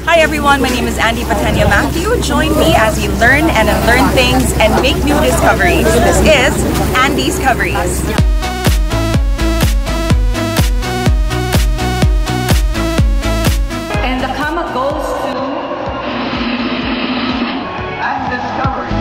Hi everyone, my name is Andy Patenia Matthew. Join me as you learn and unlearn things and make new discoveries. This is Andy's Coveries. And the comma goes to Andiscovery.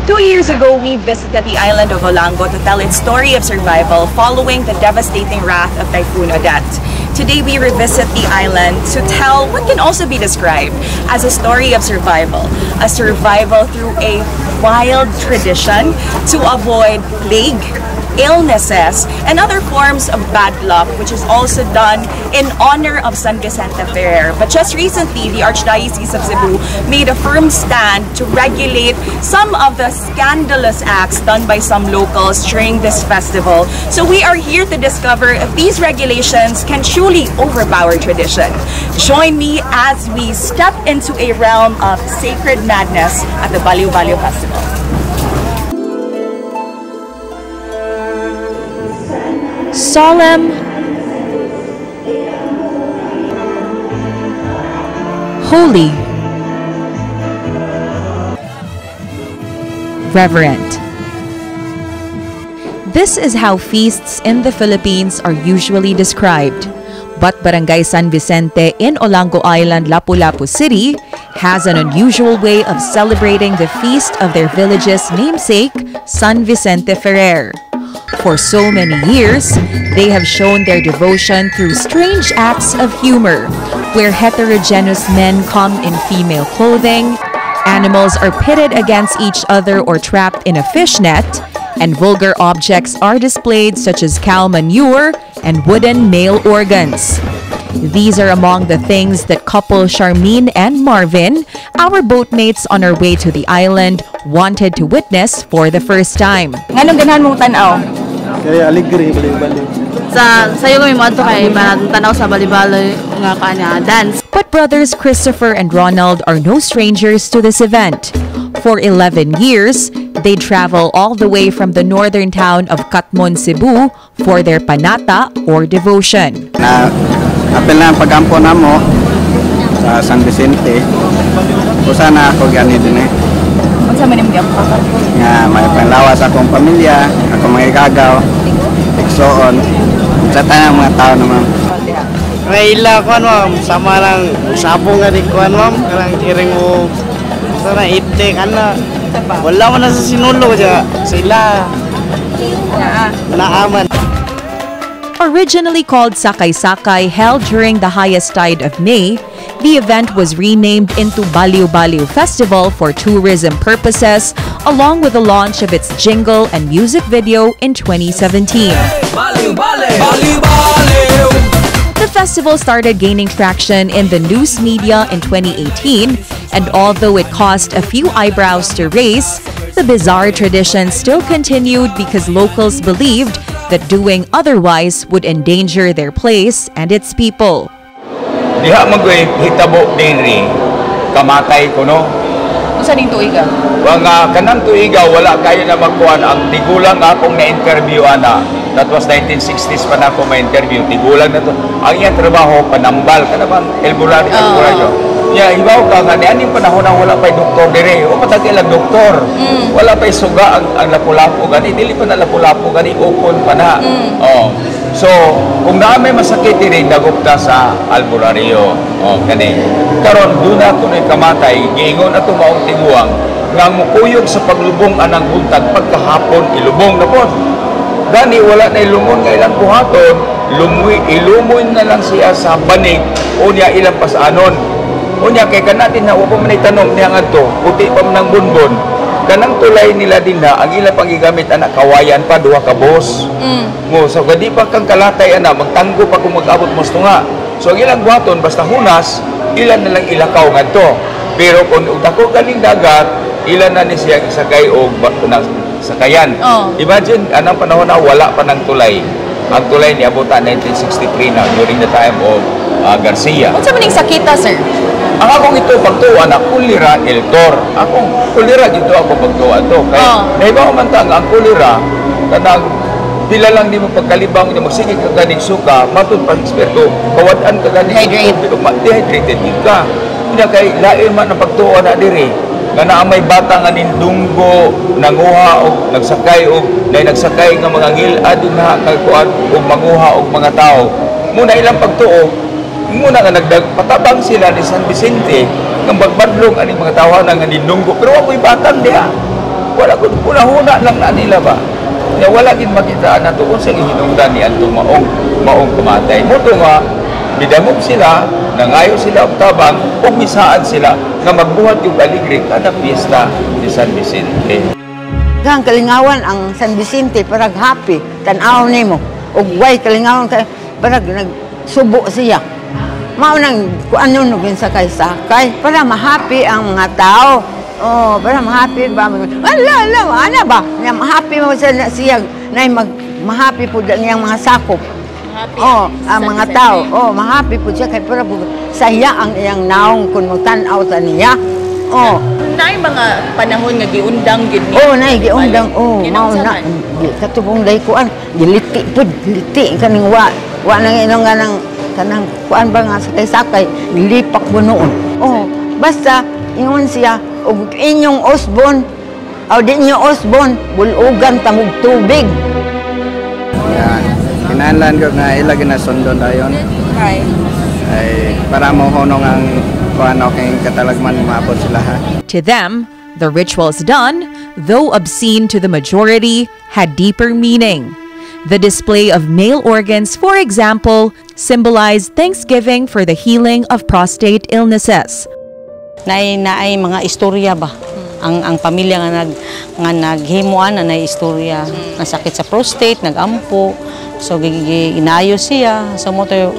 2 years ago, we visited the island of Olango to tell its story of survival following the devastating wrath of Typhoon Odette. Today, we revisit the island to tell what can also be described as a story of survival, a survival through a wild tradition to avoid plague, illnesses, and other forms of bad luck, which is also done in honor of San Vicente Ferrer. But just recently, the Archdiocese of Cebu made a firm stand to regulate some of the scandalous acts done by some locals during this festival. So we are here to discover if these regulations can truly overpower tradition. Join me as we step into a realm of sacred madness at the Baliw Baliw Festival. Solemn, holy, reverent. This is how feasts in the Philippines are usually described. But Barangay San Vicente in Olango Island, Lapu-Lapu City has an unusual way of celebrating the feast of their village's namesake, San Vicente Ferrer. For so many years, they have shown their devotion through strange acts of humor, where heterogeneous men come in female clothing, animals are pitted against each other or trapped in a fishnet, and vulgar objects are displayed such as cow manure and wooden male organs. These are among the things that couple Charmaine and Marvin, our boatmates on our way to the island, wanted to witness for the first time. Nganong ganahan mong tanaw? Kaya aligre, baliw-baliw. Sa sayo kami moadto kay para tanaw sa balibaloy nga kanya dance. But brothers Christopher and Ronald are no strangers to this event. For 11 years, they travel all the way from the northern town of Katmon, Cebu for their panata or devotion. Na apil na ang pagampo na mo sa San Vicente. Usa na ako gani din eh. Unsa man imong giampo? Nga may panlawas akong pamilya, akong mga igagaw, igsoon. Sa tanang mga tao naman. May ila kuan ma'am, sama lang sabong nga di kuan ma'am, kanang iring mo sana itik ana. Wala man na sa sinulog siya sila. Naaman. Originally called Sakay Sakay, held during the highest tide of May, the event was renamed into Baliw Baliw Festival for tourism purposes, along with the launch of its jingle and music video in 2017. The festival started gaining traction in the news media in 2018, and although it caused a few eyebrows to raise, the bizarre tradition still continued because locals believed that doing otherwise would endanger their place and its people. Diha magoy hitabo dinri kamatay kuno. Unsa ning tuiga? Nga kanang tuiga wala kayo na magkuan ang tigulang akong na-interview ana. That was 1960s pa na ako ma-interview. Tigulang na to. Ang iyang trabaho panambal kana bang elbularyo elbularyo. Ya hibaw ka nga nianing panahon na wala pay doktor dire. O patag ilang doktor. Wala pay suga ang Lapu-Lapu gani dili pa na Lapu-Lapu gani ukon pa na. Oh. So, kung naa may masakit diri dagop ta sa albularyo. Oh, kani. Karon duna kuno'y kamatay, giingon ato maong tiguang nga mukuyog sa paglubong anang buntag pagkahapon ilubong na pod. Gani wala na ilumon nga ilang buhaton, lumuy ilumoy na lang siya sa banig unya ilang pasanon. Unya kay kanatin na wa pa man tanom niya ngadto, puti pa man ang bunbon. Kanang tulay nila din na ang ilang panggigamit anak kawayan pa duha ka bos. Ngo so gadi pa kang kalatay ana magtanggo pa kung mag-abot mo nga. So ang ilang buhaton basta hunas, ilan na lang ilakaw ngadto. Pero kung dako galing dagat, ilan na ni siya isakay og sakayan. Oh. Imagine anang panahon na wala pa ng tulay. Ang tulay niabot na 1963 na during the time of Garcia. Unsa man ning sakita, sir? Ang akong ito pagtuo na kulira eltor. Akong kulira dito ako pagtuo to. Kay naibaw man ta nga ang kulira kanang pila lang nimo pagkalibang niya magsige ka ganing suka, matud pa eksperto, kawad-an ka ganing Dehydrate. Dehydrated gid ka. Nya kay lain man ang pagtuo na diri nga naa may bata nga nindunggo, nanguha og nagsakay og nay nagsakay nga mga ngilad dinha kay kuan og manguha og mga tao. Muna ilang pagtuo, muna nga nagdag patabang sila ni San Vicente nga magbadlong aning mga tawo nga nindunggo, pero wa ko'y batang diha. Wala ko, huna-huna lang na nila ba. Nya wala gid makita nato unsa gihinungdan ni adtong maong maong kamatay. Mao to nga midangop sila, nangayo sila og tabang ug misaad sila nga magbuhat yung aligre kada piyesta ni San Vicente. Ang kalingawan ang San Vicente, parag happy, tan-aw nimo. Ug way kalingawan kay parag nagsubo siya. Mao nang kuan nun og sakay sakay para ma-happy ang mga tao. Oh, para ma-happy ba? Wala, wala, ana ba? Nya ma-happy mo sa siya nay mag ma-happy pud ang iyang mga sakop. Oh, ang mga tao. Oh, ma-happy pud siya kay para pud saya ang iyang naong kun mo tan-aw ta niya. Oh. Naay mga panahon nga giundang gid ni. Oh, nay giundang, oh, mao Ginaunsa na. man? Gi katubong day kuan, giliti pud, giliti kaning wa wa nang inong nga nang kanang kuan ba nga sakay-sakay, gilipak mo noon. Oh, basta ingon siya og inyong osbon aw di inyo osbon, bulugan tamog tubig. Yan. Kinahanglan ko nga ila ginasundon dayon. Ay para mohunong ang kuan kay katalagman maabot sila ha. To them, the rituals done, though obscene to the majority, had deeper meaning. The display of male organs, for example, symbolized thanksgiving for the healing of prostate illnesses. Naay naay mga istorya ba ang pamilya nga naghimo ana, nay istorya nga sakit sa prostate, nagampo, so inaayos siya. So mao to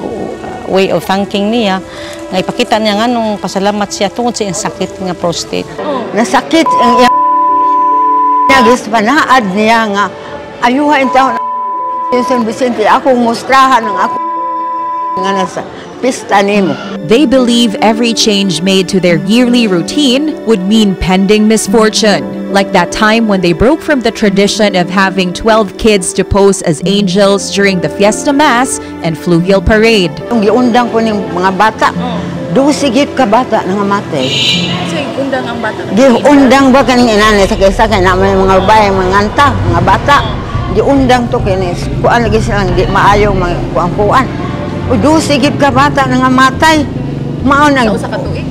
way of thanking niya nga ipakita niya nganong pasalamat siya tungod sa iyang sakit nga prostate. Nasakit ang iyang niya, panaad niya nga ayuha in taon yung San Vicente, akong mustrahan ang ako nga nasa pista nimo. They believe every change made to their yearly routine would mean pending misfortune. Like that time when they broke from the tradition of having 12 kids to pose as angels during the Fiesta Mass and Fluvial Parade. Yung giundang ko ning mga bata, 12 gid ka bata nangamatay. So undang ang bata. Giundang ba kaning inani sa kaysa kay naman mga babae, mga nganta, mga bata. Giundang to kini kuan lagi silang di maayo mga kuan-kuan. O 12 gid ka bata nangamatay. Mao nang Sa usa ka tuig.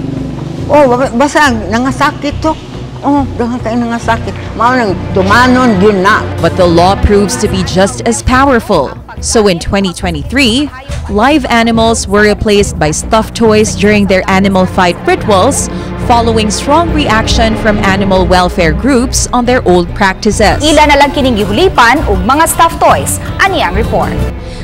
Oh, basta nangasakit to. Oh, daghan kay nangasakit. Mao nang tumanon gyud na. But the law proves to be just as powerful. So in 2023, live animals were replaced by stuffed toys during their animal fight rituals, following strong reaction from animal welfare groups on their old practices. Ila na lang kining gihulipan og mga stuffed toys. Ani ang report.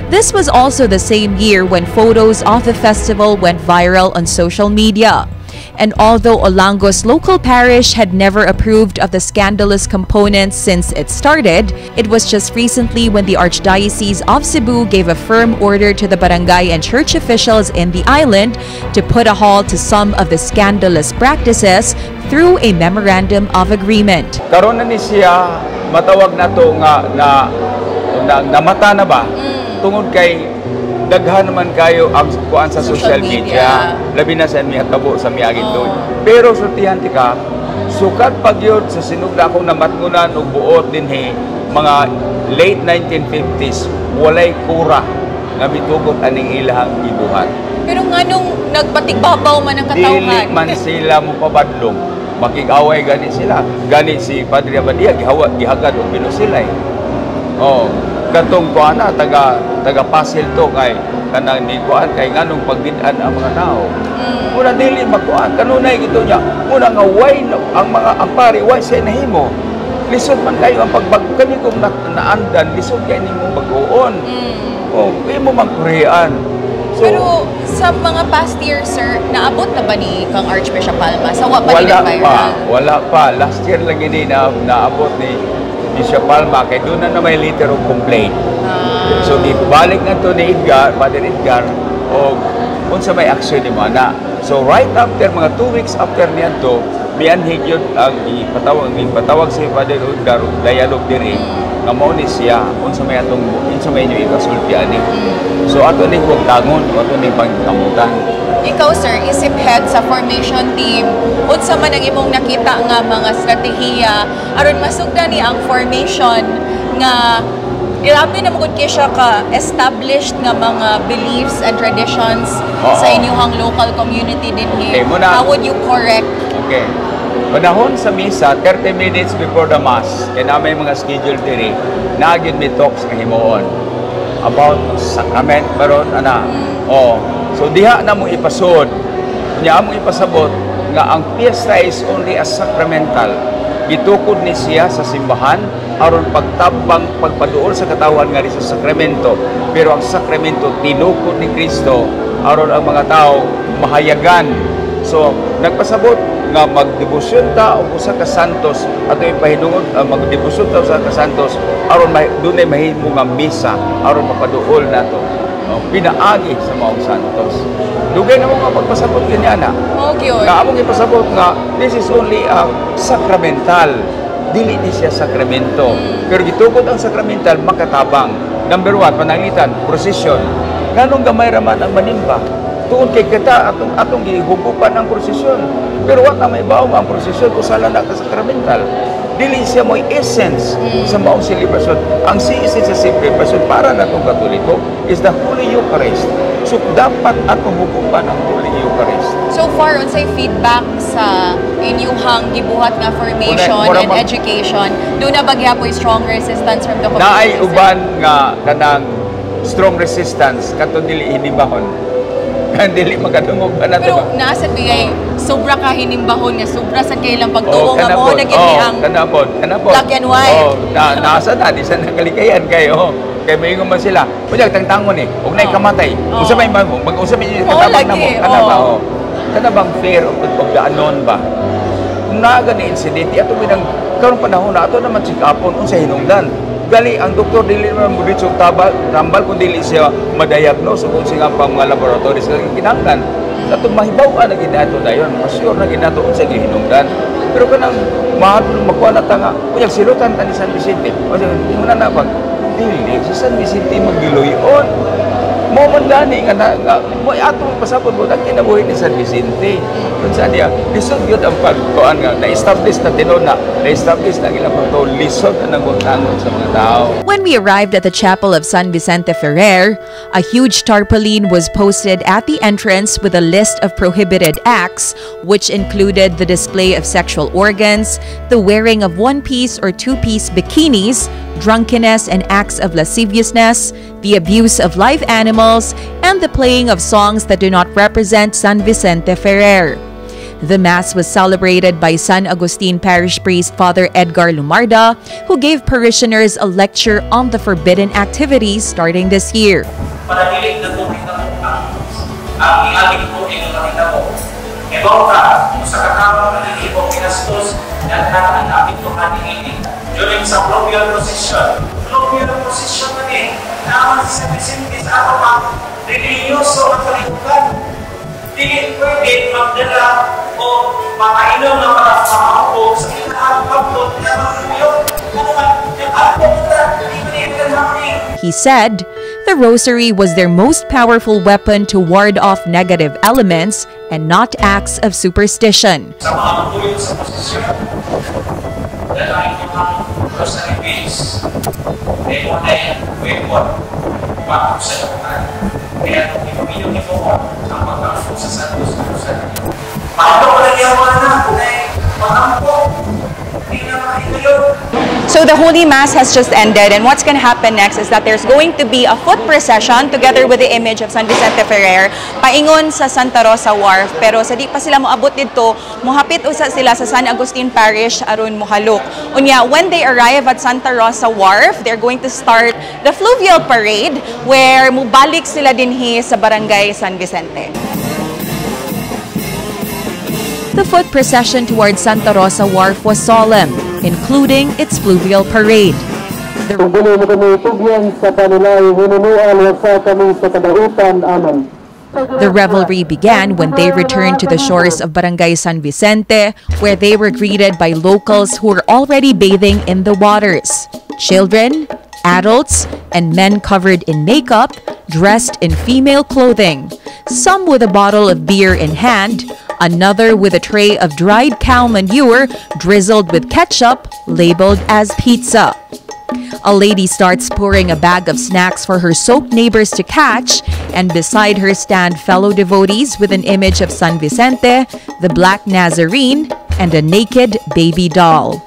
This was also the same year when photos of the festival went viral on social media. And although Olango's local parish had never approved of the scandalous components since it started, it was just recently when the Archdiocese of Cebu gave a firm order to the barangay and church officials in the island to put a halt to some of the scandalous practices through a memorandum of agreement. Karon na ni siya matawag nato nga na, na namata na ba tungod kay daghan naman kayo ang kuan sa social Social media. Media. Labi na sa mihatabo sa miaging doon. Pero sultihan ti ka, sukat pagyud sa sinugda akong namatngunan og buot dinhi mga late 1950s, walay kura nga mitugot aning ilahang gibuhat. Pero nganong nagpatigbabaw man ang Dili katawhan? Man sila mo pabadlong. Makig-away gani sila. Gani si Padre Abadia gihawa gihagad og binusilay. Oh, katong kuan na taga taga Pasil to kay kanang ni kuan kay nganong pagbid-an ang mga tao. Muna dili magkuan kanunay gito niya. Muna nga way ang mga ang pari way siya nahimo. Lisod man kayo ang pagbag kani kung na, naandan lisod kay nimo bag-oon. Oh, imo man kurian. So, Pero sa mga past years, sir, naabot na ba ni kang Archbishop Palma? Sa wa pa ni Wala pa, nag-viral? wala pa. Last year lang ini na naabot ni Bishop Palma kay doon na may letter of complaint. So gibalik na to ni Edgar, Father Edgar, og unsa may aksyon nimo ana. So right after, mga 2 weeks after niyanto, mianhig yun ang ipatawag si Father Edgar og dialogue diri nga mao ni siya unsa may atong, unsa may inyo ikasulti ani. So ato ning tangon, ato ning pagkamutan. Ikaw, sir, isip head sa formation team, unsa man ang imong nakita nga mga estratehiya aron masugdan ni ang formation nga grabe na magud kay siya ka established nga mga beliefs and traditions sa inyong local community din Okay, here? muna. How would you correct? Okay. Panahon sa misa, 30 minutes before the mass, kaya na may mga schedule diri, naa gyud mi talks nga himuon about sacrament baron ana. Oh. So diha na mo ipasod. Nya among ipasabot nga ang piyesta is only a sacramental. Gitukod ni siya sa simbahan aron pagtabang, pagpaduol sa katawan nga sa sakramento. Pero ang sakramento tinukod ni Kristo aron ang mga tao mahayagan. So, nagpasabot nga magdebosyon ta og usa ka santos ato ipahinungod, magdebosyon ta usa ka santos aron dunay mahimo nga misa aron mapaduol nato, no? Pinaagi sa maong santos. Dugay na mo nga pagpasabot gani ana. Mao gyud. Nga among ipasabot nga this is only a sacramental. Dili ni siya sakramento. Pero gitukod ang sacramental makatabang. Number one, pananglitan, procession. Nganong gamay raman ang manimba? Tuon kay kita atong gihubupan ang prosesyon. Pero wa ta may bawo ang prosesyon usa lang na ka sacramental. Dili siya mo essence sa maong celebration. Ang si essence sa celebration para natong Katoliko is the Holy Eucharist. So dapat atong hubupan ang Holy Eucharist. So far, unsay feedback sa inyuhang gibuhat nga formation Mura and education? Duna ba gyapoy strong resistance from the community, Naay sir? Uban nga kanang strong resistance kato dili hinimbahon. Dili makadungog pa nato Pero ba? naa sa bigay sobra ka hinimbahon nga sobra sa kailang pagtuo nga kana mo pod. na gid Oh, ang kana pod, kana pod. black and white. Oh, na nasa na di sa nakalikayan kayo. Kay moingon man sila. Kunya tangtangon eh. Ug nay kamatay. Unsa may mag-unsa may katabang namo? Kana ba? Oh. Kana bang fair of the unknown ba? Kung naa gani incident, ato binang karong panahon na ato naman check-upon unsa hinungdan. Gali ang doktor dili naman mo dito tabal tambal kung dili siya ma-diagnose o kung siya nga pang mga laboratories kay kinahanglan ato mahibaw-an na gid ato dayon, ma-sure na gid nato unsa gihinungdan. Pero kanang mahal makuha na ta nga kunyag silutan ta ni San Vicente o ingon na pag dili si San Vicente magiluyon mo man gani nga na, nga mo ato pasabot mo ang kinabuhi ni San Vicente kung saan niya lisod yun ang pagkuan nga na-establish na tinuod na na-establish na ilang pagtuo, lisod na nangutangod sa mga tao. When we arrived at the chapel of San Vicente Ferrer, a huge tarpaulin was posted at the entrance with a list of prohibited acts, which included the display of sexual organs, the wearing of one-piece or two-piece bikinis, drunkenness and acts of lasciviousness, the abuse of live animals, and the playing of songs that do not represent San Vicente Ferrer. The Mass was celebrated by San Agustin Parish Priest Father Edgar Lumarda, who gave parishioners a lecture on the forbidden activities starting this year. Para dili na tubig na ang iaging tubig nga mahitabo. Ibaw ka, kung sa katabang na dili mo pinastos, daghan ang naapektuhan niini. During sa fluvial procession, fluvial procession na ni, naman si San Vicente sa ato ang relihiyoso ang kalibutan. Dili pwede magdala o makainom ng mga pamahukog sa ilahang pagtod na mga. Ano man, yung ato na, di ba niya? He said the rosary was their most powerful weapon to ward off negative elements and not acts of superstition. Sa mga magtuyo sa posisyon, dala ang rosary beads. May mo na weapon para sa dakutan. Kaya kung ipamilyo ni mo ang pagkampo sa Santos Rosary. Paano ko na niya na kung ay maampo, hindi na mahigayon. So the Holy Mass has just ended, and what's going to happen next is that there's going to be a foot procession together with the image of San Vicente Ferrer paingon sa Santa Rosa Wharf. Pero sa di pa sila moabot didto, mohapit usa sila sa San Agustin Parish aron mohalok. Unya, when they arrive at Santa Rosa Wharf, they're going to start the fluvial parade where mubalik sila dinhi sa Barangay San Vicente. The foot procession towards Santa Rosa Wharf was solemn, including its fluvial parade. The Kung dili mo kami tugyan sa panulay, hinunuan, wagsa kami sa kadautan. Amen. The revelry began when they returned to the shores of Barangay San Vicente, where they were greeted by locals who were already bathing in the waters. Children, adults, and men covered in makeup, dressed in female clothing. Some with a bottle of beer in hand, another with a tray of dried cow manure drizzled with ketchup, labeled as pizza. A lady starts pouring a bag of snacks for her soaked neighbors to catch, and beside her stand fellow devotees with an image of San Vicente, the Black Nazarene, and a naked baby doll.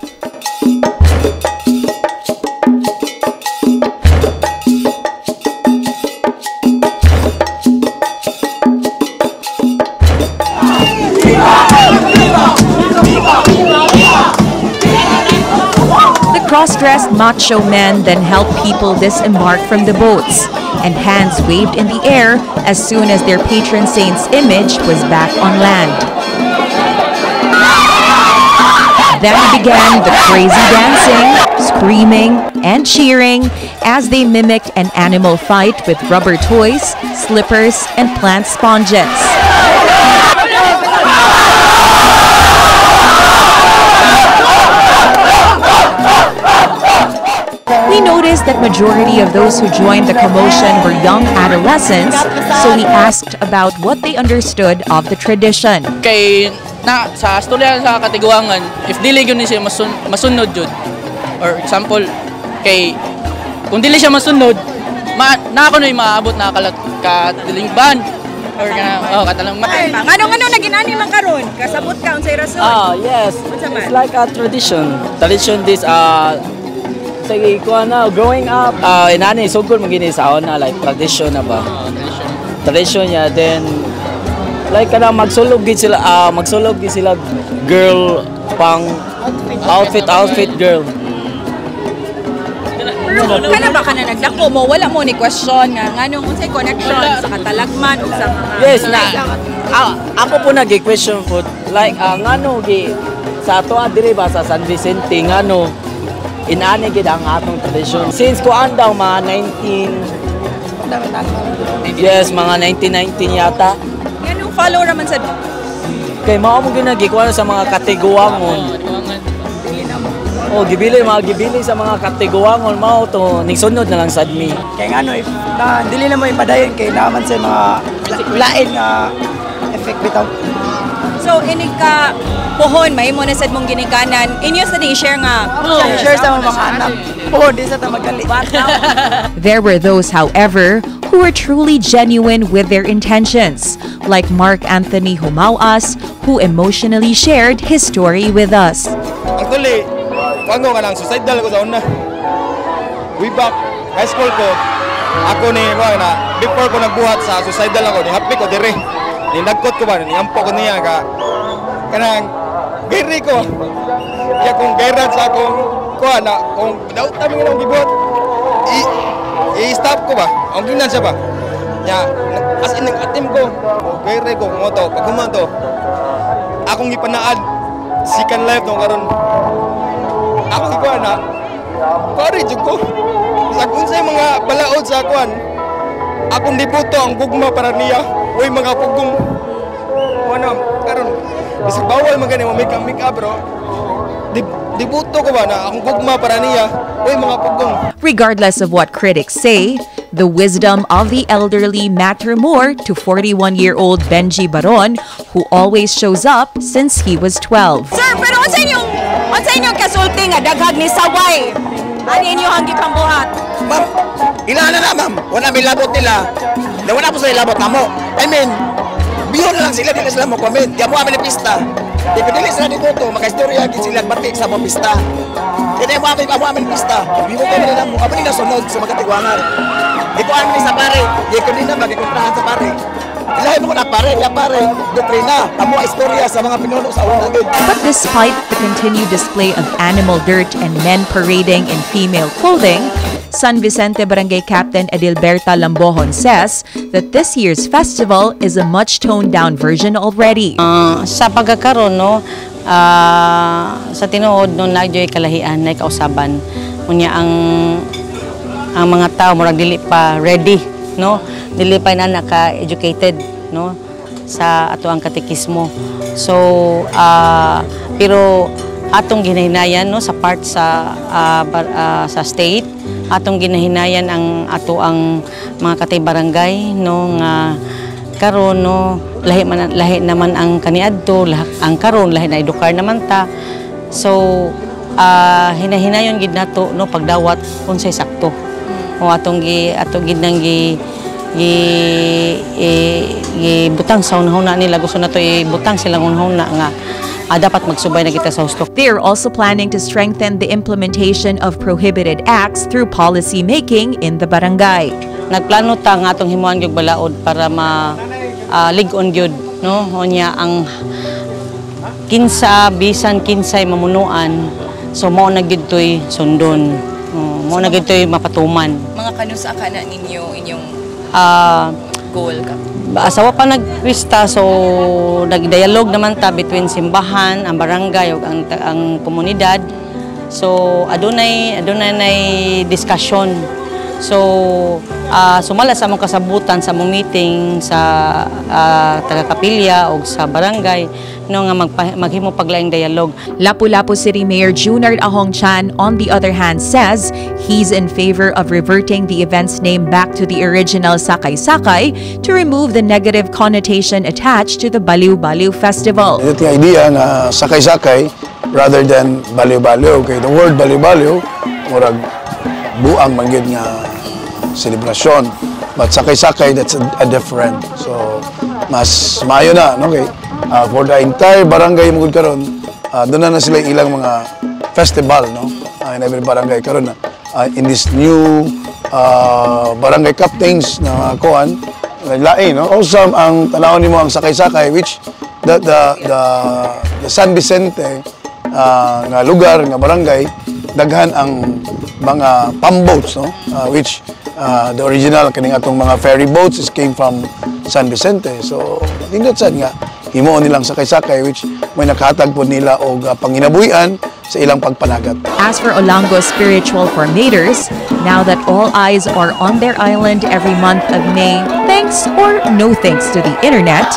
The cross-dressed macho men then helped people disembark from the boats, and hands waved in the air as soon as their patron saint's image was back on land. Then began the crazy dancing, screaming, and cheering as they mimicked an animal fight with rubber toys, slippers, and plant sponges. We noticed that majority of those who joined the commotion were young adolescents, so we asked about what they understood of the tradition. Kay na sa istorya sa katiguangan, if dili gyud ni siya masunod jud. Or example, kay kung dili siya masunod, na ako na maabot na katilingban or kana oh katalang Ngano naginani man karon? Kasabot ka unsay rason? Ah, yes. It's like a tradition. Tradition this sige ko na growing up inani sugod man gini sa na like tradition na ba. Tradition niya, then like kana magsulog gid sila sila girl pang outfit girl. Kana ba kana nagdako mo wala mo ni question nga nganong unsay connection sa katalagman ug sa mga Yes na ako po nag-question po like ngano gi sa ato diri ba sa San Vicente ngano inani gid ang atong tradition since kuan daw mga 19 yes mga 1919 yata. Nganong follow ra man sad kay mao mo ginagikuan sa mga katiguangon. Oh, gibili mga gibili sa mga katiguangon mao to ning sunod na lang sad mi. Kay ngano if na dili na mo ipadayon kay naman sa mga lain nga effect bitaw. So inig ka pohon mahimo na sad mong ginikanan. Inyo sa i-share nga. Share sa mga anak. Pohon di sa ta magali. There were those, however, who were truly genuine with their intentions, like Mark Anthony Humawas, who emotionally shared his story with us. Actually, kung nga lang, suicidal ko sa una. Way back, high school ko, ako ni, na, before ko nagbuhat sa suicidal ako, ni happy ko dire. Ni nagkot ko ba, ni ampo ko niya, ka, kanang, giri ko. Kaya kung gairan sa akong, kuha na, kung daot namin nga nang gibuhat, i-stop ko ba? Ang ginan siya ba? Ya, as in, nag-atim ko, giri ko, mo to, pag human to, akong ipanaad, second life no karon. Ako ikuan na, courage ko. Sa unsay mga balaod sa akuan, akong dibuto ang gugma para niya, uy mga pugong. Ano, karon, bisag bawal man gani mo make up bro. Dibuto ko ba na akong gugma para niya, uy mga pugong. Regardless of what critics say, the wisdom of the elderly matter more to 41-year-old Benji Baron, who always shows up since he was 12. Sir, pero unsa inyong kasulti nga daghag ni saway? Ani inyo ang gipambuhat? Ma'am, ilana na ma'am. Wala may labot nila. Na wala po sa ilabot namo. I mean, biyon na lang sila, dili sila mo comment. Kaya mo amin ni pista. Di ko dili sila dito to, makaistorya gid sila batik sa mga pista. Kaya mo amin pista. Bibo kami nila mo, kami nila sunod sa mga tigwangan. Iko amin sa pare, di ko din na magikontrahan sa pare. Ilahin mo na pare, ya pare, doktrina, amo istorya sa mga pinuno sa una gid. But despite the continued display of animal dirt and men parading in female clothing, San Vicente Barangay Captain Edilberta Lambohon says that this year's festival is a much toned-down version already. Sa pagkakaroon, no, sa tinuod no, nagyoy kalahian, na kausaban. Unya ang mga tao murag dili pa ready, no? Dili pa na naka-educated, no, sa ato ang katekismo. So pero atong ginahinayan, no, sa part sa sa state, atong ginahinayan ang ato ang mga katay barangay, no, nga karon, no, lahi man, lahi naman ang kaniadto, ang karon lahi na edukar naman ta. So hinahinayon gid nato, no, pagdawat unsay sakto. O atong gi ato gid nang gi gi i, butang sa hunahuna nila, gusto nato ibutang silang hunahuna nga dapat magsubay na kita sa husto. They are also planning to strengthen the implementation of prohibited acts through policy making in the barangay. Nagplano ta nga atong himuan gyud balaod para ma lig-on gyud, no, unya ang kinsa bisan kinsay mamunuan, so mao na gyud toy sundon. Mao na gyud toy mapatuman. Mga kanusa ka na ninyo inyong goal ka? Asawa pa nagpista, so nagdialog naman ta between simbahan, ang barangay ug ang komunidad. So adunay nay discussion. So sumala sa among kasabutan sa among meeting sa taga-kapilya og sa barangay, no, nga maghimo paglaing dialog. Lapu-Lapu City Mayor Junard Ahong Chan, on the other hand, says he's in favor of reverting the event's name back to the original Sakay-Sakay to remove the negative connotation attached to the Baliw-Baliw Festival. Ito yung idea na sakay-sakay rather than baliw-baliw. Okay, the word baliw-baliw, murag buang man gyud nga selebrasyon. But sakay-sakay, that's a different. So, mas maayo na, no? Okay. For the entire barangay mo karon, doon na sila ilang mga festival, no? In every barangay karon na in this new barangay captains na kuan, lain, no? Also ang tan-awon nimo ang sakay-sakay, which the San Vicente nga lugar nga barangay, daghan ang mga pump boats, no? Which the original kaning atong mga ferry boats is came from San Vicente. So nindot sad nga himuon nilang sakay-sakay, which may nakahatag po nila og panginabuhian sa ilang pagpanagat. As for Olango's spiritual formators, now that all eyes are on their island every month of May, thanks or no thanks to the internet,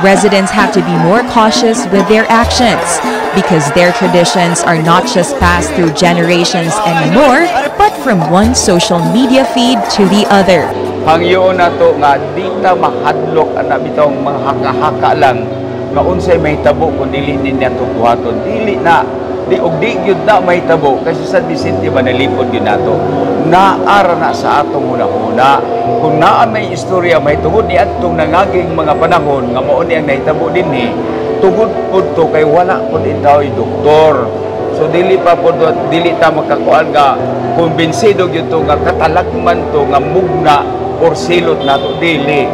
residents have to be more cautious with their actions because their traditions are not just passed through generations anymore, but from one social media feed to the other. Hangyoon nato nga di ta mahadlok ana bitong mga haka-haka lang nga unsay mahitabo kung dili ni nato buhaton, dili na di og di gyud na mahitabo kasi San Vicente ba nalipod gyud nato. Naara na sa atong hunahuna kung naa may istorya may tungod ni adtong nangaging mga panahon nga mao ni ang nahitabo dinhi, tungod pud to kay wala pud intaw doktor. So dili pa pud dili ta makakuan nga kumbinsido gyud to nga katalagman to nga mugna or silot nato, dili.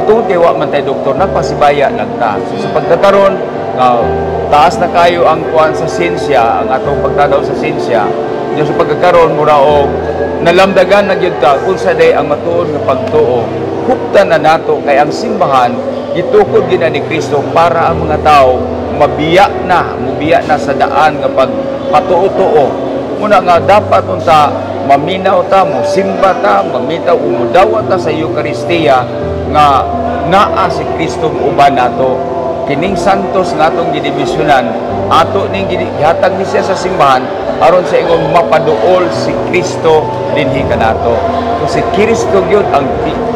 Tungod kay wa man tay doktor, napasibaya lang ta. So sa pagkakaron nga taas na kayo ang kuan sa sinsya, ang atong pagtanaw sa sinsya. Nya sa pagkakaron mura og nalamdagan na gyud ta kung sa day ang matuod nga pagtuo. Huptan na nato kay ang simbahan gitukod gid ni Kristo para ang mga tao mabiya na, mubiya na sa daan nga pagpatuo-tuo. Muna nga dapat unta maminaw ta, mo simba ta, mamitaw umudawa ta sa Eucharistia nga naa si Kristo uban nato. Kining santos nga atong gidibisyonan, ato ning gihatag ni siya sa simbahan aron sa ingon mapaduol si Kristo dinhi kanato. So si Kristo gyud ang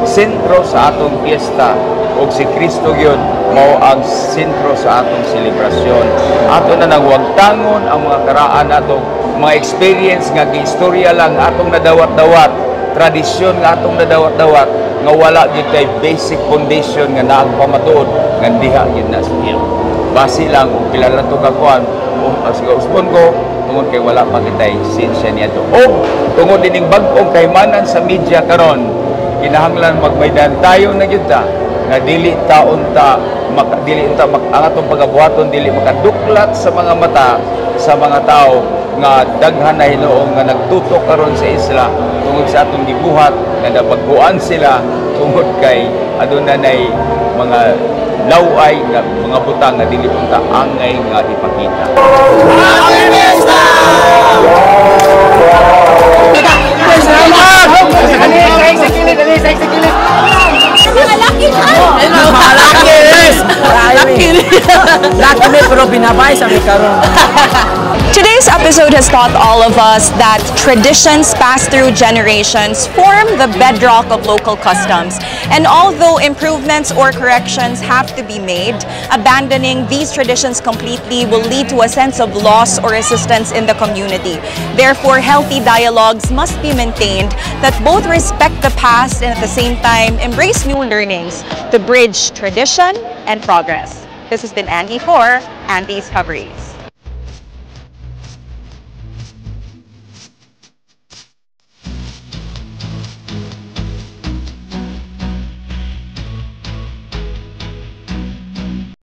sentro sa atong piyesta ug si Kristo gyud mao ang sentro sa atong selebrasyon. Ato na nang wagtangon ang mga karaan nato, mga experience nga giistorya lang atong nadawat-dawat, tradisyon nga atong nadawat-dawat nga wala gyud kay basic foundation nga naang pamatuod nga diha gyud na siya. Basi lang og pila lang to ka kuan, usbon ko tungod kay wala pa kitay sinsya niadto. Og tungod dining bag-ong kahimanan sa media karon, kinahanglan magmaydan tayo na gyud ta nga dili taon ta dili unta ang atong pagabuhaton dili makaduklat sa mga mata sa mga tao nga daghan na hinuong nga nagtutok karon sa isla tungod sa atong gibuhat nga nabag-uan sila tungod kay aduna nay mga laway nga mga butang nga dili unta angay nga ipakita. Salamat! karon. Today's episode has taught all of us that traditions passed through generations form the bedrock of local customs. And although improvements or corrections have to be made, abandoning these traditions completely will lead to a sense of loss or resistance in the community. Therefore, healthy dialogues must be maintained that both respect the past and at the same time embrace new learnings to bridge tradition and progress. This has been Andy for Andy's Coveries.